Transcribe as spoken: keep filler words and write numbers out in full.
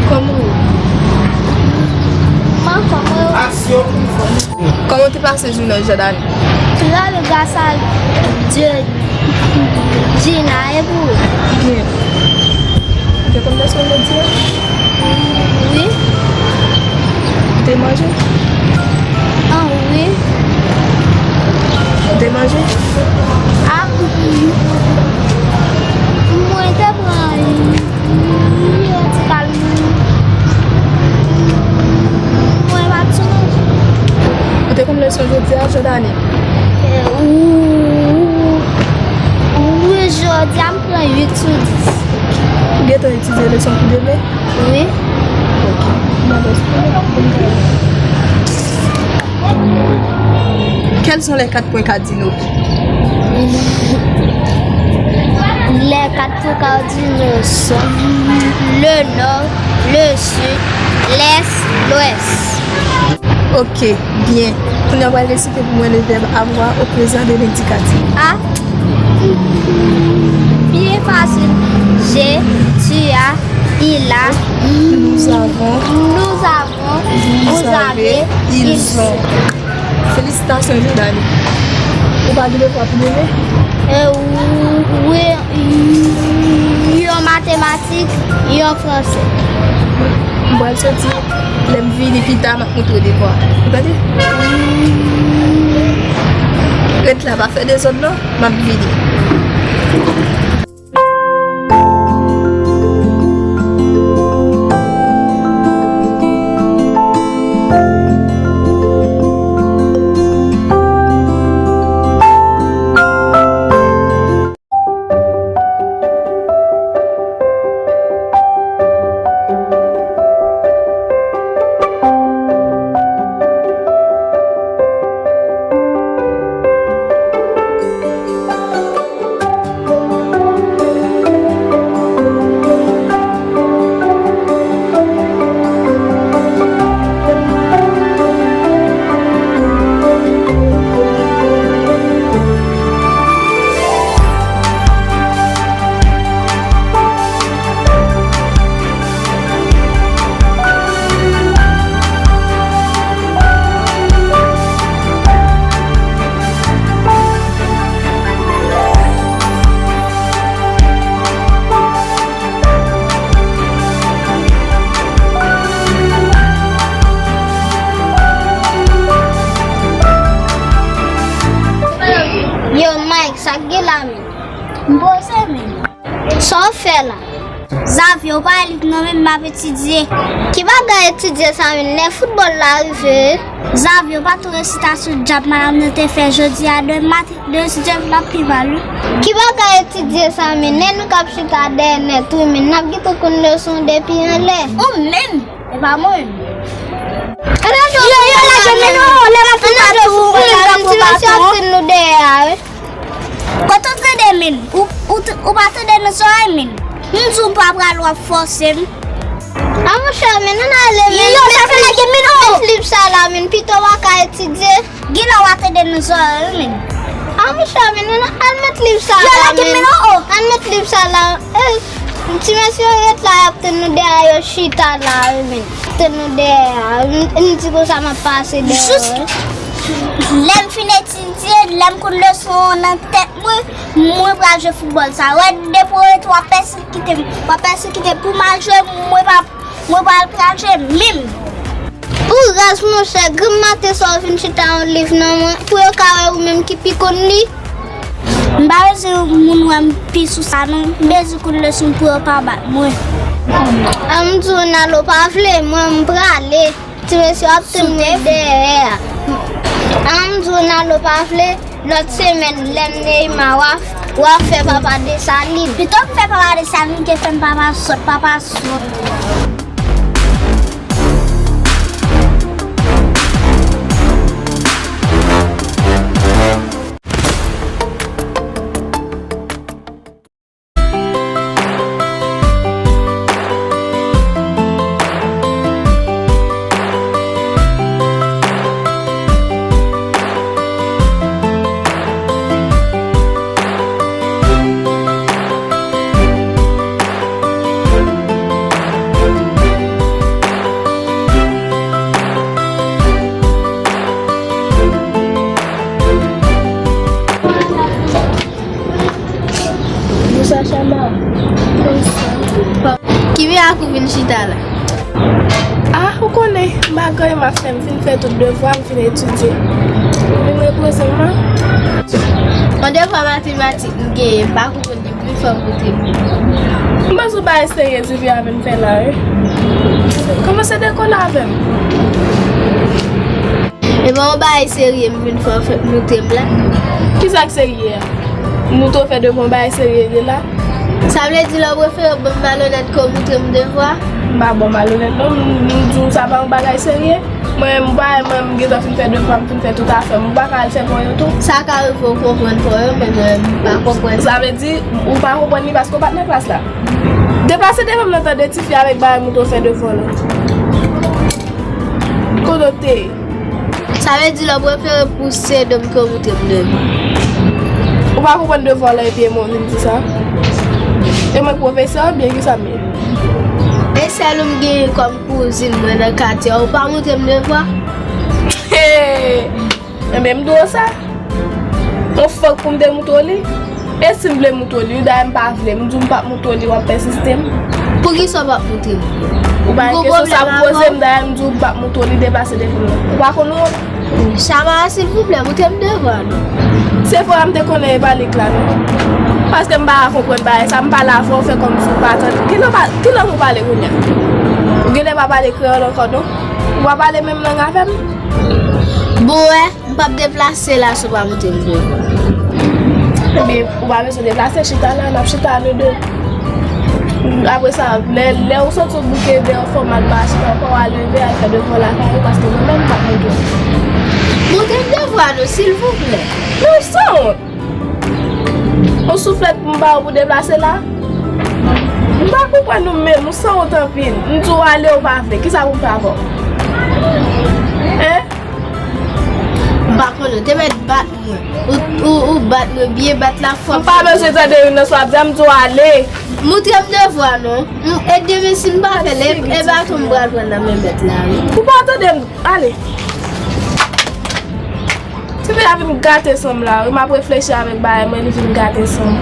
Kòman w ye? Mwen anfòm, mwen. Aksyon. Kòman w te pase jounen w jodi a? Trè byen, gras a Dye. Gina, e pou ou? Byen. Ou te konn leson jodi a? Wi. Ou te manje? Ah, wi. Ou te manje? Ah, mwen te pran yon ti kalm. Mwen pa t sonje. Ou te konn leson jodi a, Jordanie? Eh, wi, jodi a m pran uit sou dis. Ou gentan etidye leson pou demen? Wi. Ok. Mwen pa sonje. Quels sont les quatre points cardinaux? Les quatre points cardinaux sont le nord, le sud, l'est, l'ouest. Ok, byen. Kounye a w pral resite pou mwen le verbe avoir au présent de l'indikatif. A. Byen fasil. J'ai, tu as, il a, nous avons, nous avons, vous avez, ils ont. Felisitasyon, Jordanie. Ou pa gen devwa pou demen? Eh, wi, yon matematik, yon fransè. M pral soti, lè m vini pita, m ap montre w devwa. Ou tande? Ret la, pa fè dezòd non, m ap vini. Yo, Mike, sa k gen la menm? M poze menm. Sa w fè la? Xavier, ou pa li non, men m ap etidye. Ki bagay etidye sa menm? Lè foutbòl la rive. Xavier, ou pa tou resitasyon djab madanm nan te fè jodi a, demen maten, demen si Dye vle m ap pi mal, wi. Ki bagay etidye sa menm? Nèg nou k ap chita dèyè nèt, wi, men n ap gentan konn leson depi anlè. Ou menm, e pa mwen menm. Yo, yo, lage men nou, lè m ap fè tou, m ap fè tou, nou dèyè a, wi. Kote w tande men? Ou, ou, ou pa tande nan zòrèy men? M di w m pa pral w ap fòse m. A, Monchè, men nou n ale, men. Yo, sa fè lage men, oh! Met liv sa la, men. Pito w pa ka etidye. Gen lè w a tande nan zòrèy, men. A, monchè, men nou n al met liv sa la, men. Yo, lage men, oh! Al met liv sa la. Eh, ti mesye yo ret la, y ap tann nou dèyè, yo chita la, wi, men. Tann nou dèyè a. M, m di konsa m ap pase dèyè, wi. Jis lè m fin etidye, lè m konn leson an nan tèt mwen, mwen pral jwe foutbòl sa. Wè, depi w ret, w ap pèsekite m. W ap pèsekite m pou m al jwe, mwen pa, mwen pa pral jwe menm. Pou raz, monchè, granm maten sa w vin chita yon liv nan men, pou yo ka wè ou menm ki pi konn li. M pa bezwen moun wè m pi sou sa, non. M bezwen konn leson pou yo pa bat mwen. An m di w, Nalo pa vle, mwen m prale. Ti mesye ap tann mwen dèyè a. An m di w, Nalo pa vle, lòt semèn, lè m Neymar, w a, w a fè papa Desalin. Pito m fè papa Desalin ke fè m papa sòt, papa sòt. Bonsoir, Chama. Bonsoir. Ki mirak ou vin chita la? Ah, ou konnen, m pa gen anyen m ap fè, m fin fè tout devwa, m fin etidye. M vin repoze m la. Yon devwa matematik m genyen, m pa konprann li, m vin fè w montre m. M panse w bagay serye, Sylvia, vin fè la, wi. Kòmanse dekole avè m. E pa yon bagay serye m vin fè w fè montre m la. Kisa k serye a? M montre w fè devwa, yon bagay serye ye la. Sa vle di lè w prefere ban m malonèt ke w montre m devwa? M pa ba w malonèt non, m, m di w sa pa yon bagay serye. Mwen menm, mwen menm, m gentan fin fè devwa, m fin fè tout afè m. Ou pa ka al fè pa w yo tou? Sa ka rive w konprann pa w yo, men mwen menm, m pa konprann. Sa vle di, ou pa konprann li paske w pa t nan klas la. Deplase devan m nan tande, tifi, avèk bagay montre w fè devwa w la. Kote w te ye? Sa vle di lè w prefere pouse do m ke w montre m devwa. Ou pa konprann devwa w la epi e mwen w vin di sa? E mwen k pwofesè w oubyen kisa m ye? E sèl ou m gen kòm kouzin mwen nan katye a, ou pa montre m devwa? Enben, m di w sa. Yon fòk pou m te montre w li. E si m vle montre w li, wi, dayè m pa vle. M di w m p ap montre w li, w ap pèsiste m. Poukisa w p ap montre m? Ou pa gen kesyon sa pou poze m, dayè m di w m p ap montre w li, deplase devan m nan. Ou pa konn wont? Chama, silvouplè, montre m devwa non. Se fwa m te konnen e pa li k la non. Paske m pa ka konprann bagay sa, m pale avè w, fè kòmsi w pa tande. Kilè w pa, kilè w pale kounye a? Ou genlè pa pale kreyòl ankò non. Ou pa pale menm lang avè m. Bon, wè. M p ap deplase la si w pa montre m devwa. Ebyen, ou pa bezwen deplase, chita la, n ap chita a nou de. Apre sa, lè, lè ou soti sou bouke de enfòmal pa chita ankò, w a leve, al fè devwa w lakay ou, paske mwen menm m p ap montre w. Montre m devwa nou, silvouplè. Ou sanwont. Yon souflèt pou m ba ou pou deplase la? M pa konprann ou menm, ou sanwont anpil. M di w ale, ou pa vle. Kisa pou m fè avè w? Hein? M pa konnen, ou te mèt bat mwen. Ou, ou, ou bat mwen byen, bat la fò. M pa bezwen tande youn nan sa w ap di a, m di w ale. Montre m devwa non. M, e demen si m pa fè l, e, e baton m pral pran nan men mèt la, wi. Ou pa tande m, ale. Tifi a vin gate san m la, wi. M ap reflechi avèk bagay mwen, li vin gate san m.